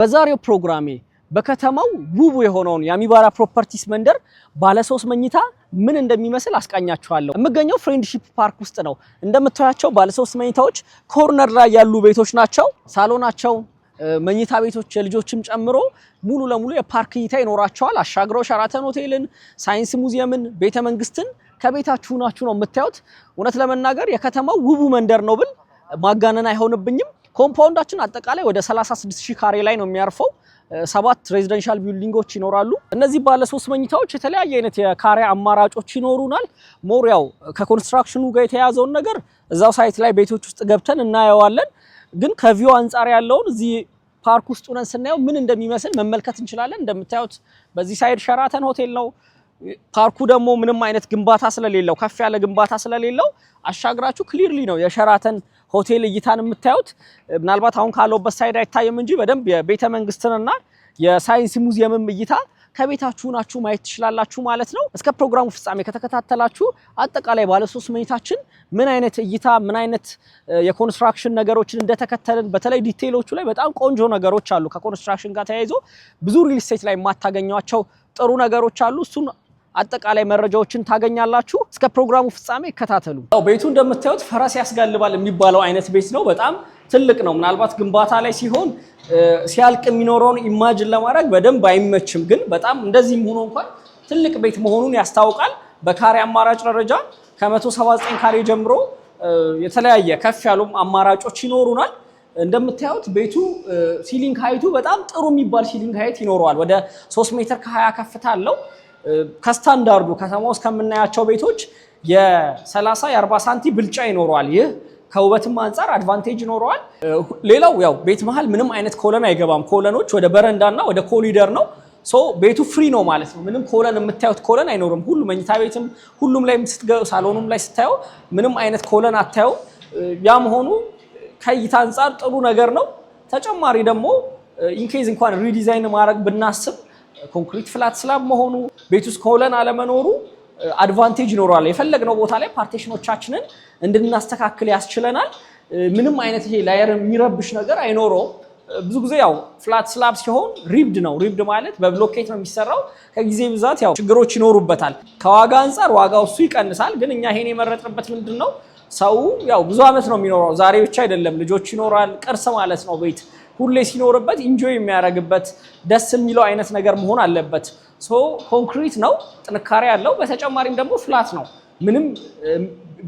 በዛሬው ፕሮግራሜ በከተማው ውቡ የሆነውን የአሚባራ ፕሮፐርቲስ መንደር ባለ 3 መኝታ ምን እንደሚመስል አስቃኛችኋለሁ። የምገኘው ፍሬንድሺፕ ፓርክ ውስጥ ነው። እንደምታያቸው ባለ 3 መኝታዎች corner ላይ ያሉ ቤቶች ናቸው። ሳሎናቸው፣ መኝታ ቤቶች የልጆችም ጨምሮ ሙሉ ለሙሉ የፓርክ እይታ ይኖራቸዋል። አሻግረው ሸራተን ሆቴልን፣ ሳይንስ ሙዚየምን፣ ቤተ መንግስትን ከቤታችሁ ናችሁ ነው የምታዩት። እውነት ለመናገር የከተማው ውቡ መንደር ነው ብል ማጋነን አይሆንብኝም። Compound ኣችን አጠቃላይ ወደ 36,000 ካሬ ላይ ነው የሚያርፈው። ሰባት residential building ኦች ይኖራሉ። እነዚህ ባለ 3 መኝታዎች የተለያየ አይነት የካሬ አማራጮች ይኖሩናል። More ያው ከ construction ኑ ጋር የተያያዘውን ነገር እዛው site ላይ ቤቶች ውስጥ ገብተን እናየዋለን። ግን ከ view አንጻር ያለውን እዚህ ፓርክ ውስጥ ሆነን ስናየው ምን እንደሚመስል መመልከት እንችላለን። እንደምታዩት በዚህ side ሸራተን ሆቴል ነው። ፓርኩ ደግሞ ምንም አይነት ግንባታ ስለሌለው፣ ከፍ ያለ ግንባታ ስለሌለው አሻግራችሁ clearly ነው የሸራተን ሆቴል እይታን የምታዩት። ምናልባት አሁን ካለሁበት side አይታይም እንጂ በደንብ የቤተ መንግስትንና የሳይንስ ሙዚየምም እይታ ከቤታችሁ ናችሁ ማየት ትችላላችሁ ማለት ነው። እስከ ፕሮግራሙ ፍጻሜ ከተከታተላችሁ አጠቃላይ ባለ 3 መኝታችን ምን አይነት እይታ፣ ምን አይነት የ construction ነገሮችን እንደተከተልን፣ በተለይ detail ኦቹ ላይ በጣም ቆንጆ ነገሮች አሉ። ከ construction ጋር ተያይዞ ብዙ real estate ላይ የማታገኟቸው ጥሩ ነገሮች አሉ። እሱን አጠቃላይ መረጃዎችን ታገኛላችሁ። እስከ ፕሮግራሙ ፍጻሜ ይከታተሉ። ያው ቤቱ እንደምታዩት ፈረስ ያስጋልባል የሚባለው አይነት ቤት ነው። በጣም ትልቅ ነው። ምናልባት ግንባታ ላይ ሲሆን ሲያልቅ የሚኖረውን imagine ለማድረግ በደንብ አይመችም። ግን በጣም እንደዚህም ሆኖ እንኳን ትልቅ ቤት መሆኑን ያስታውቃል። በካሬ አማራጭ ደረጃ ከ179 ካሬ ጀምሮ የተለያየ ከፍ ያሉም አማራጮች ይኖሩናል። እንደምታዩት ቤቱ ceiling height ኡ በጣም ጥሩ የሚባል ceiling height ይኖረዋል። ወደ 3 ሜትር ከ20 ከፍታ አለው። ከስታንዳርዱ ከተማ ውስጥ ከምናያቸው ቤቶች የ30 የ40 ሳንቲ ብልጫ ይኖረዋል። ይህ ከውበትም አንጻር advantage ይኖረዋል። ሌላው ያው ቤት መሀል ምንም አይነት column አይገባም። Column ኦች ወደ በረንዳና ወደ ኮሪደር ነው። So ቤቱ free ነው ማለት ነው። ምንም column የምታዩት column አይኖርም። ሁሉ መኝታ ቤትም ሁሉም ላይ ስትገቡ ሳሎኑም ላይ ስታየው ምንም አይነት column አታየው። ያ መሆኑ ከእይታ አንጻር ጥሩ ነገር ነው። ተጨማሪ ደግሞ in case እንኳን redesign ማድረግ ብናስብ concrete flat slab መሆኑ፣ ቤት ውስጥ column አለመኖሩ advantage ይኖረዋል። የፈለግነው ቦታ ላይ partition ኦቻችንን እንድናስተካክል ያስችለናል። ምንም አይነት ይሄ layer የሚረብሽ ነገር አይኖረውም። ብዙ ጊዜ ያው flat slab ሲሆን ribbed ነው። Ribbed ማለት በብሎኬት ነው የሚሰራው። ከጊዜ ብዛት ያው ችግሮች ይኖሩበታል። ከዋጋ አንጻር ዋጋው እሱ ይቀንሳል። ግን እኛ ይሄን የመረጥንበት ምንድን ነው? ሰው ያው ብዙ ዓመት ነው የሚኖረው። ዛሬ ብቻ አይደለም፣ ልጆች ይኖራል። ቅርስ ማለት ነው ቤት ሁሌ ሲኖርበት enjoy የሚያደርግበት ደስ የሚለው አይነት ነገር መሆን አለበት። So concrete ነው፣ ጥንካሬ ያለው፣ በተጨማሪም ደግሞ flat ነው። ምንም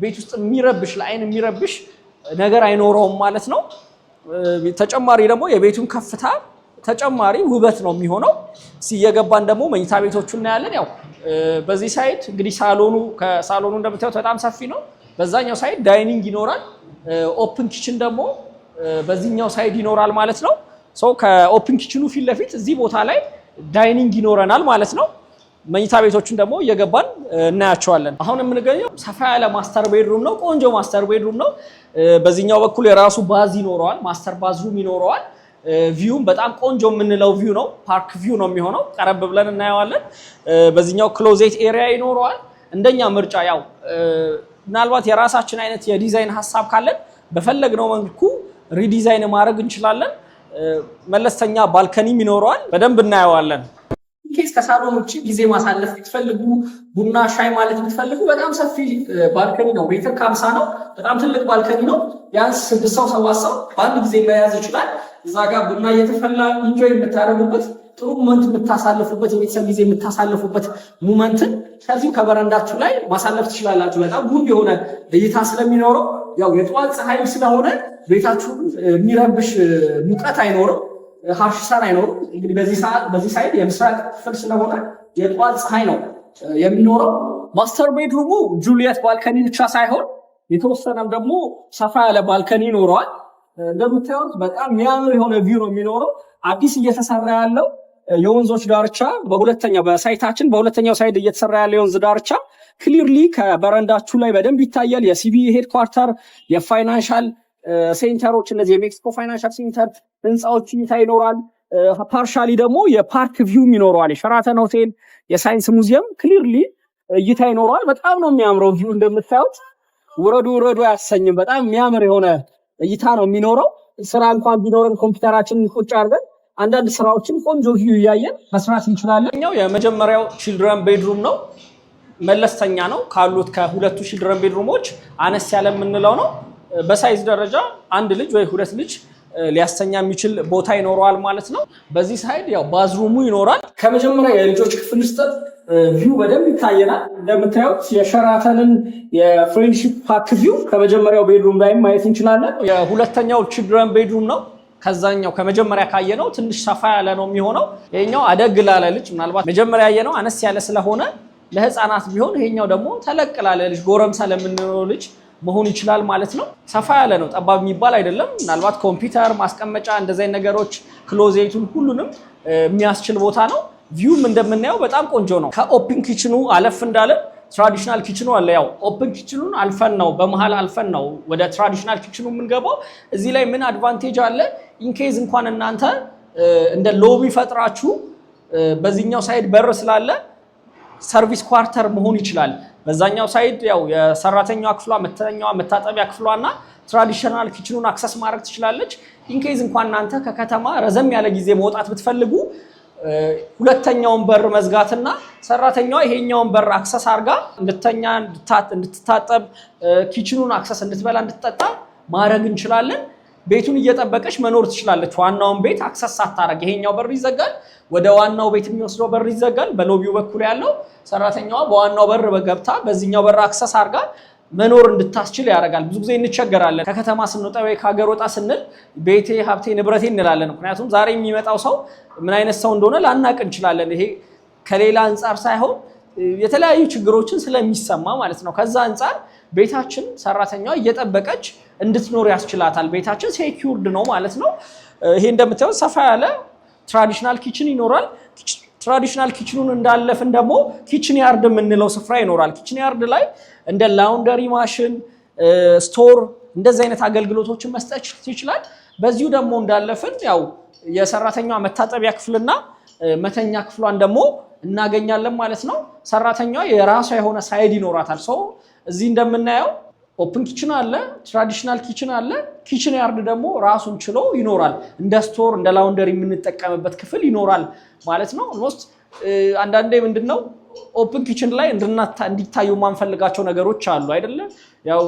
ቤት ውስጥ የሚረብሽ፣ ለአይን የሚረብሽ ነገር አይኖረውም ማለት ነው። ተጨማሪ ደግሞ የቤቱን ከፍታ ተጨማሪ ውበት ነው የሚሆነው። እየገባን ደግሞ መኝታ ቤቶቹ እናያለን። ያው በዚህ side እንግዲህ ሳሎኑ፣ ከሳሎኑ እንደምታዩት በጣም ሰፊ ነው። በዛኛው side dining ይኖራል። Open kitchen ደግሞ በዚህኛው side ይኖራል ማለት ነው። So ከ open kitchen ኑ ፊት ለፊት እዚህ ቦታ ላይ dining ይኖረናል ማለት ነው። መኝታ ቤቶቹን ደግሞ እየገባን እናያቸዋለን። አሁን የምንገኘው ሰፋ ያለ master bedroom ነው። ቆንጆ master bedroom ነው። በዚህኛው በኩል የራሱ bath ይኖረዋል። Master bathroom ይኖረዋል። View ም በጣም ቆንጆ የምንለው view ነው። Park view ነው የሚሆነው። ቀረብ ብለን እናየዋለን። በዚህኛው closet area ይኖረዋል። እንደኛ ምርጫ ያው ምናልባት የራሳችን አይነት የዲዛይን ሀሳብ ካለን በፈለግነው መልኩ redesign ማድረግ እንችላለን። መለስተኛ balcony ም ይኖረዋል። በደንብ እናየዋለን። In case ከሳሎን ውጭ ጊዜ ማሳለፍ ብትፈልጉ፣ ቡና ሻይ ማለት ብትፈልጉ በጣም ሰፊ balcony ነው። ሜትር ከ50 ነው። በጣም ትልቅ balcony ነው። ቢያንስ ስድስት ሰው ሰባት ሰው በአንድ ጊዜ መያዝ ይችላል። እዛ ጋር ቡና እየተፈላ enjoy የምታደርጉበት፣ ጥሩ moment የምታሳልፉበት፣ የቤተሰብ ጊዜ የምታሳልፉበት moment ን ከዚሁ ከበረንዳችሁ ላይ ማሳለፍ ትችላላችሁ። በጣም ውብ የሆነ እይታ ስለሚኖረው ያው የጠዋት ፀሐይ ስለሆነ ቤታችሁን የሚረብሽ ሙቀት አይኖርም፣ harsh sun አይኖርም። እንግዲህ በዚህ ሰዓት በዚህ side የምስራቅ ክፍል ስለሆነ የጠዋት ፀሐይ ነው የሚኖረው። Master bedroom ኡ Juliet balcony ብቻ ሳይሆን የተወሰነም ደግሞ ሰፋ ያለ balcony ይኖረዋል። እንደምታዩት በጣም የሚያምር የሆነ view ነው የሚኖረው። አዲስ እየተሰራ ያለው የወንዞች ዳርቻ በሁለተኛው በ site ኣችን በሁለተኛው side እየተሰራ ያለው የወንዝ ዳርቻ clearly ከበረንዳችሁ ላይ በደንብ ይታያል። የ CBE headquarter፣ የ financial center ኦች፣ እነዚህ የሜክሲኮ financial center ህንፃዎች እይታ ይኖራል። Partially ደግሞ የ park view ም ይኖረዋል። የሸራተን ሆቴል፣ የሳይንስ ሙዚየም clearly እይታ ይኖረዋል። በጣም ነው የሚያምረው view። እንደምታዩት ውረዱ ውረዱ አያሰኝም። በጣም የሚያምር የሆነ እይታ ነው የሚኖረው። ስራ እንኳን ቢኖረን ኮምፒውተራችንን ቁጭ አድርገን አንዳንድ ስራዎችን ቆንጆ view እያየን መስራት እንችላለን። ኛው የመጀመሪያው children bedroom ነው። መለስተኛ ነው፣ ካሉት ከሁለቱ children bedroom ኦች አነስ ያለ የምንለው ነው። በ size ደረጃ አንድ ልጅ ወይ ሁለት ልጅ ሊያስተኛ የሚችል ቦታ ይኖረዋል ማለት ነው። በዚህ side ያው bathroom ኡ ይኖራል። ከመጀመሪያ የልጆች ክፍል ውስጥ view በደንብ ይታየናል። እንደምታዩት የሸራተንን የፍሬንድሺፕ ፓርክ view ከመጀመሪያው bedroom ላይ ማየት እንችላለን። የሁለተኛው children bedroom ነው። ከዛኛው ከመጀመሪያ ካየነው ትንሽ ሰፋ ያለ ነው የሚሆነው። ይሄኛው አደግ ላለ ልጅ፣ ምናልባት መጀመሪያ ያየነው አነስ ያለ ስለሆነ ለህፃናት ቢሆን፣ ይሄኛው ደግሞ ተለቅ ላለ ልጅ፣ ጎረምሳ ለምንለው ልጅ መሆን ይችላል ማለት ነው። ሰፋ ያለ ነው፣ ጠባብ የሚባል አይደለም። ምናልባት ኮምፒውተር ማስቀመጫ እንደዚህ ነገሮች፣ closet ኡን ሁሉንም የሚያስችል ቦታ ነው። View ም እንደምናየው በጣም ቆንጆ ነው። ከ open kitchen ኑ አለፍ እንዳለ traditional kitchen ኑ አለ። ያው open kitchen ኑን አልፈን ነው፣ በመሀል አልፈን ነው ወደ traditional kitchen ኑ የምንገባው። እዚህ ላይ ምን advantage አለ? In case እንኳን እናንተ እንደ lobby ፈጥራችሁ በዚህኛው side በር ስላለ service quarter መሆን ይችላል። በዛኛው side ያው የሰራተኛዋ ክፍሏ፣ መተኛዋ፣ መታጠቢያ ክፍሏ እና traditional kitchen ኑን access ማድረግ ትችላለች። In case እንኳን እናንተ ከከተማ ረዘም ያለ ጊዜ መውጣት ብትፈልጉ ሁለተኛውን በር መዝጋትና ሰራተኛዋ ይሄኛውን በር access አድርጋ እንድተኛ፣ እንድትታጠብ፣ kitchen ኑን access እንድትበላ፣ እንድትጠጣ ማድረግ እንችላለን። ቤቱን እየጠበቀች መኖር ትችላለች። ዋናውን ቤት access ሳታረግ ይሄኛው በር ይዘጋል። ወደ ዋናው ቤት የሚወስደው በር ይዘጋል። በ lobby ው በኩል ያለው ሰራተኛዋ በዋናው በር ገብታ በዚህኛው በር access አድርጋ መኖር እንድታስችል ያደርጋል። ብዙ ጊዜ እንቸገራለን። ከከተማ ስንወጣ ወይ ከሀገር ወጣ ስንል ቤቴ፣ ሀብቴ፣ ንብረቴ እንላለን። ምክንያቱም ዛሬ የሚመጣው ሰው ምን አይነት ሰው እንደሆነ ላናቅ እንችላለን። ይሄ ከሌላ አንጻር ሳይሆን የተለያዩ ችግሮችን ስለሚሰማ ማለት ነው። ከዛ አንጻር ቤታችን ሰራተኛዋ እየጠበቀች እንድትኖር ያስችላታል። ቤታችን secured ነው ማለት ነው። ይሄ እንደምታዩት ሰፋ ያለ traditional kitchen ይኖራል። Traditional kitchen ኑን እንዳለፍን ደግሞ kitchen yard የምንለው ስፍራ ይኖራል። Kitchen yard ላይ እንደ laundry machine፣ store እንደዚህ አይነት አገልግሎቶችን መስጠት ይችላል። በዚሁ ደግሞ እንዳለፍን ያው የሰራተኛዋ መታጠቢያ ክፍልና መተኛ ክፍሏን ደግሞ እናገኛለን ማለት ነው። ሰራተኛዋ የራሷ የሆነ side ይኖራታል። So እዚህ እንደምናየው open kitchen አለ፣ traditional kitchen አለ። Kitchen yard ደግሞ ራሱን ችሎ ይኖራል። እንደ store፣ እንደ laundry የምንጠቀምበት ክፍል ይኖራል ማለት ነው። Almost አንዳንዴ ምንድን ነው open kitchen ላይ እንዲታዩ የማንፈልጋቸው ነገሮች አሉ አይደለ? ያው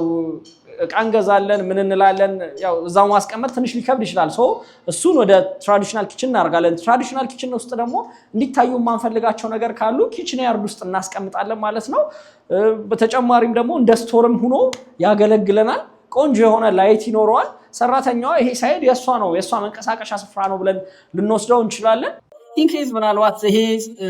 እቃ እንገዛለን፣ ምን እንላለን፣ ያው እዛው ማስቀመጥ ትንሽ ሊከብድ ይችላል። So እሱን ወደ traditional kitchen እናደርጋለን። Traditional kitchen ውስጥ ደግሞ እንዲታዩ የማንፈልጋቸው ነገር ካሉ kitchen yard ውስጥ እናስቀምጣለን ማለት ነው። በተጨማሪም ደግሞ እንደ store ም ሁኖ ያገለግለናል። ቆንጆ የሆነ light ይኖረዋል። ሰራተኛዋ ይሄ side የእሷ ነው፣ የእሷ መንቀሳቀሻ ስፍራ ነው ብለን ልንወስደው እንችላለን። In case ምናልባት ይሄ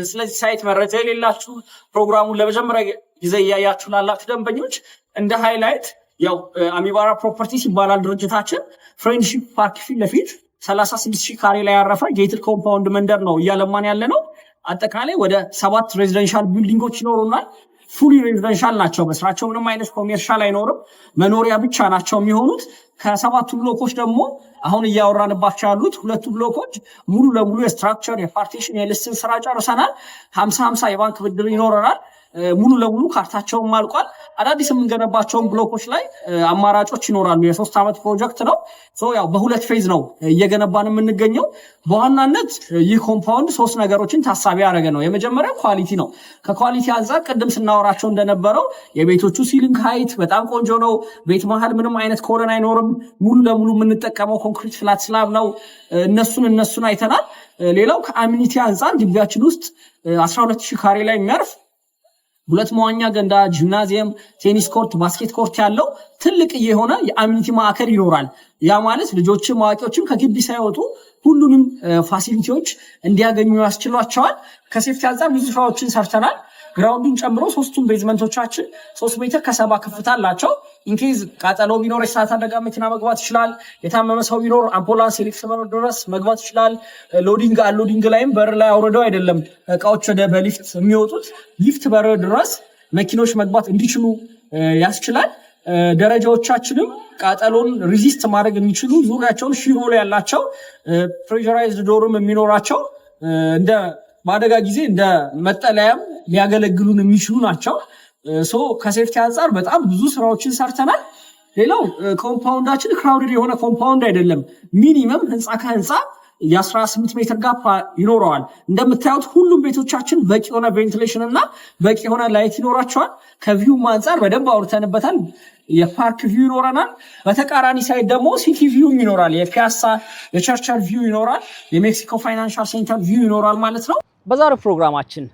ስለዚህ site መረጃ የሌላችሁ፣ ፕሮግራሙን ለመጀመሪያ ጊዜ እያያችሁ ላላችሁ ደንበኞች እንደ highlight ያው አሚባራ ፕሮፐርቲስ ይባላል ድርጅታችን። ፍሬንድሺፕ ፓርክ ፊት ለፊት 36 ሺህ ካሬ ላይ ያረፈ gated compound መንደር ነው እያለማን ያለ ነው። አጠቃላይ ወደ ሰባት residential building ኦች ይኖሩናል። Fully residential ናቸው። በስራቸው ምንም አይነት commercial አይኖርም። መኖሪያ ብቻ ናቸው የሚሆኑት። ከሰባቱ ብሎኮች ደግሞ አሁን እያወራንባቸው ያሉት ሁለቱ ብሎኮች ሙሉ ለሙሉ የ structure፣ የ partition፣ የልስን ስራ ጨርሰናል። 50:50 የባንክ ብድር ይኖረናል። ሙሉ ለሙሉ ካርታቸውም አልቋል። አዳዲስ የምንገነባቸውን ብሎኮች ላይ አማራጮች ይኖራሉ። የ3 ዓመት ፕሮጀክት ነው። ያው በሁለት phase ነው እየገነባን የምንገኘው። በዋናነት ይህ compound ሶስት ነገሮችን ታሳቢ ያደረገ ነው። የመጀመሪያው quality ነው። ከ quality አንጻር ቅድም ስናወራቸው እንደነበረው የቤቶቹ ceiling height በጣም ቆንጆ ነው። ቤት መሀል ምንም አይነት column አይኖርም። ሙሉ ለሙሉ የምንጠቀመው concrete flat slab ነው። እነሱን አይተናል። ሌላው ከ amenity አንጻር ግቢያችን ውስጥ 12 ሺህ ካሬ ላይ የሚያርፍ ሁለት መዋኛ ገንዳ፣ ጂምናዚየም፣ tennis court፣ basket court ያለው ትልቅ የሆነ የ amenity ማዕከል ይኖራል። ያ ማለት ልጆችም አዋቂዎችም ከግቢ ሳይወጡ ሁሉንም facility ዎች እንዲያገኙ ያስችሏቸዋል። ከ safety አንጻር ብዙ ስራዎችን ሰርተናል። Ground ኡን ጨምሮ ሶስቱም basement ኦቻችን 3 ሜትር ከ70 ከፍታ አላቸው። In case ቃጠሎ ቢኖር የእሳት አደጋ መኪና መግባት ይችላል። የታመመ ሰው ቢኖር አምቡላንስ የሊፍት በር ድረስ መግባት ይችላል። Loading unloading ላይም በር ላይ አውርደው አይደለም እቃዎች ወደ በሊፍት የሚወጡት፣ ሊፍት በር ድረስ መኪኖች መግባት እንዲችሉ ያስችላል። ደረጃዎቻችንም ቃጠሎን resist ማድረግ የሚችሉ፣ ዙሪያቸውን shear wall ያላቸው፣ pressurized door ም የሚኖራቸው፣ እንደ በአደጋ ጊዜ እንደ መጠለያም ሊያገለግሉን የሚችሉ ናቸው። So ከ safety አንጻር በጣም ብዙ ስራዎችን ሰርተናል። ሌላው compound ኣችን crowded የሆነ compound አይደለም። Minimum ህንፃ ከህንፃ የ18 ሜትር gap ይኖረዋል። እንደምታዩት ሁሉም ቤቶቻችን በቂ የሆነ ventilation እና በቂ የሆነ light ይኖራቸዋል። ከ view አንጻር በደንብ አውርተንበታል። የ park view ይኖረናል። በተቃራኒ side ደግሞ city view ይኖራል። የፒያሳ የቸርቸር view ይኖራል። የሜክሲኮ financial center view ይኖራል ማለት ነው። በዛሬው ፕሮግራማችን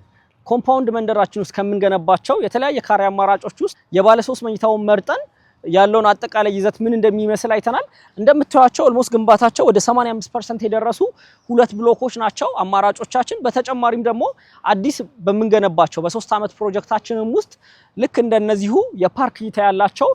compound መንደራችን ውስጥ ከምንገነባቸው የተለያየ ካሬ አማራጮች ውስጥ የባለ ሶስት መኝታውን መርጠን ያለውን አጠቃላይ ይዘት ምን እንደሚመስል አይተናል። እንደምታዩቸው almost ግንባታቸው ወደ 85% የደረሱ ሁለት ብሎኮች ናቸው አማራጮቻችን። በተጨማሪም ደግሞ አዲስ በምንገነባቸው በ3 ዓመት ፕሮጀክታችንም ውስጥ ልክ እንደነዚሁ የፓርክ እይታ ያላቸው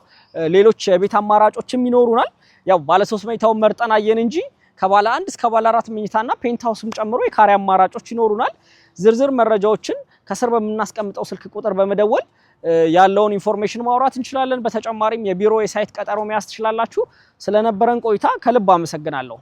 ሌሎች የቤት አማራጮችም ይኖሩናል። ያው ባለ ሶስት መኝታውን መርጠን አየን እንጂ ከባለ አንድ እስከ ባለ አራት መኝታና penthouse ም ጨምሮ የካሬ አማራጮች ይኖሩናል። ዝርዝር መረጃዎችን ከስር በምናስቀምጠው ስልክ ቁጥር በመደወል ያለውን information ማውራት እንችላለን። በተጨማሪም የቢሮ የ site ቀጠሮ መያዝ ትችላላችሁ። ስለነበረን ቆይታ ከልብ አመሰግናለሁ።